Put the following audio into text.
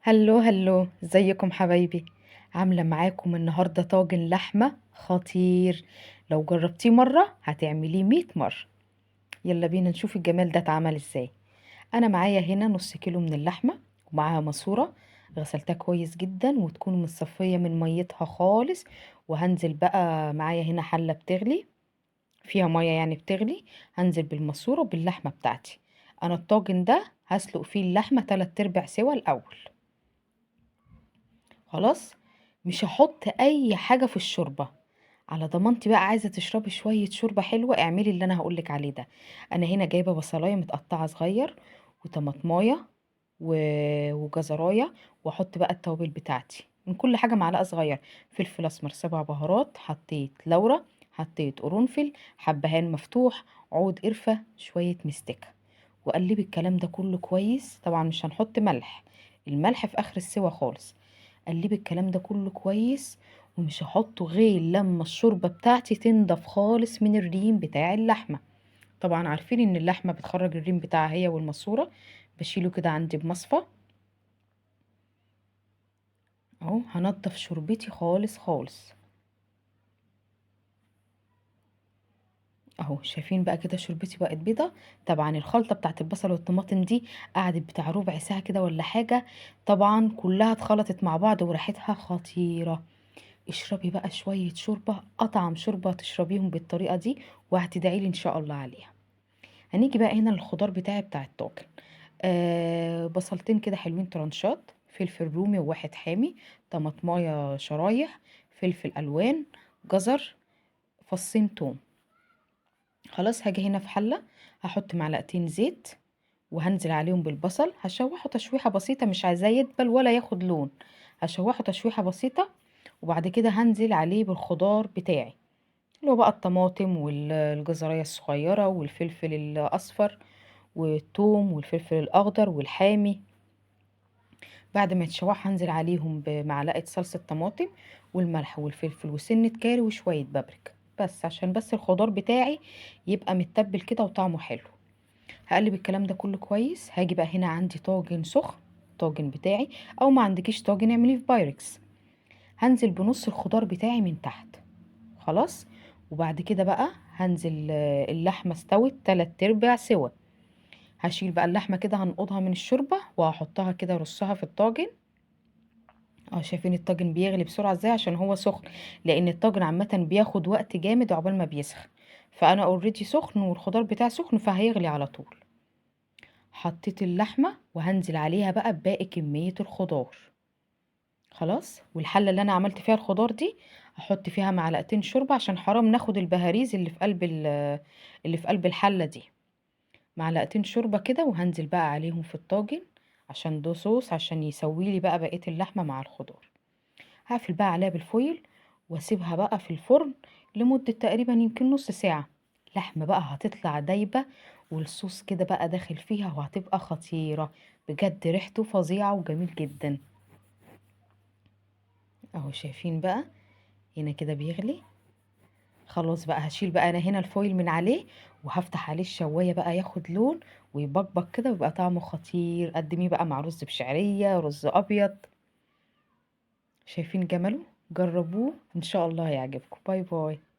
hello hello، ازيكم حبايبي؟ عاملة معاكم النهاردة طاجن لحمة خطير، لو جربتيه مرة هتعمليه 100 مرة. يلا بينا نشوف الجمال ده اتعمل ازاي. انا معايا هنا نص كيلو من اللحمة ومعاها ماسورة غسلتها كويس جدا وتكون متصفية من ميتها خالص. وهنزل بقى معايا هنا حلة بتغلي فيها مية، يعني بتغلي، هنزل بالماسورة وباللحمة بتاعتي. انا الطاجن ده هسلق فيه اللحمة 3/4 سوا الاول. خلاص مش هحط اي حاجة في الشوربة، على ضمانتي بقى. عايزة تشربي شوية شوربة حلوة اعملي اللي انا هقولك عليه ده. انا هنا جايبة بصلاية متقطعة صغير وطماطماية وجزراية، واحط بقى التوابل بتاعتي من كل حاجة معلقة صغيرة، فلفل اسمر، 7 بهارات، حطيت لورا، حطيت قرنفل، حبهان مفتوح، عود قرفة، شوية مستكة، وقلبي الكلام ده كله كويس. طبعا مش هنحط ملح، الملح في اخر السوا خالص. قلبي الكلام ده كله كويس ومش هحطه غير لما الشوربة بتاعتي تنضف خالص من الريم بتاع اللحمة. طبعا عارفين ان اللحمة بتخرج الريم بتاعها هي والماسورة، بشيله كده عندي بمصفى اهو. هنضف شوربتي خالص خالص اهو. شايفين بقى كده شوربتي بقت بيضة. طبعا الخلطة بتاعت البصل والطماطم دي قعدت بتاع ربع ساعة كده ولا حاجة، طبعا كلها اتخلطت مع بعض وريحتها خطيرة. اشربي بقى شوية شوربة، اطعم شوربة تشربيهم بالطريقة دي وهتدعي لي ان شاء الله عليها. هنيجي بقى هنا للخضار بتاعي بتاع الطاجن. بصلتين كده حلوين ترانشات، فلفل رومي وواحد حامي، طماطمايه شرايح، فلفل الوان، جزر، فصين توم. خلاص هاجي هنا في حلة هحط معلقتين زيت وهنزل عليهم بالبصل، هشوحه تشويحة بسيطة، مش عايزاه يدبل ولا ياخد لون، هشوحه تشويحة بسيطة. وبعد كده هنزل عليه بالخضار بتاعي اللي هو بقى الطماطم والجزرية الصغيرة والفلفل الأصفر والثوم والفلفل الأخضر والحامي. بعد ما يتشوح هنزل عليهم بمعلقة صلصة طماطم والملح والفلفل وسنة كاري وشوية بابريكا، بس عشان بس الخضار بتاعي يبقى متبل كده وطعمه حلو. هقلب الكلام ده كله كويس. هاجي بقى هنا عندي طاجن سخن، الطاجن بتاعي، او ما عندكيش طاجن اعمليه في بايركس. هنزل بنص الخضار بتاعي من تحت خلاص. وبعد كده بقى هنزل، اللحمة استوت 3/4 سوا. هشيل بقى اللحمة كده، هنقضها من الشوربة وهحطها كده، رصها في الطاجن. شايفين الطاجن بيغلي بسرعة ازاي؟ عشان هو سخن، لان الطاجن عامة بياخد وقت جامد عقبال ما بيسخن، فانا already سخن والخضار بتاعي سخن فهيغلي على طول. حطيت اللحمة وهنزل عليها بقى بباقي كمية الخضار خلاص. والحلة اللي انا عملت فيها الخضار دي احط فيها معلقتين شوربة عشان حرام ناخد البهاريز اللي في قلب الحلة دي. معلقتين شوربة كده وهنزل بقى عليهم في الطاجن عشان ده صوص، عشان يسوي لي بقى بقية اللحمة مع الخضار. هقفل بقى عليها بالفويل واسيبها بقى في الفرن لمدة تقريبا يمكن نص ساعة. اللحمة بقى هتطلع دايبة والصوص كده بقى داخل فيها وهتبقى خطيرة بجد، ريحته فظيعة وجميل جدا. اهو شايفين بقى هنا كده بيغلي. خلاص بقى هشيل بقى انا هنا الفويل من عليه وهفتح عليه الشواية بقى ياخد لون ويبقبق كده ويبقى طعمه خطير. قدميه بقى مع رز بشعرية، رز ابيض. شايفين جماله؟ جربوه ان شاء الله هيعجبكم. bye bye.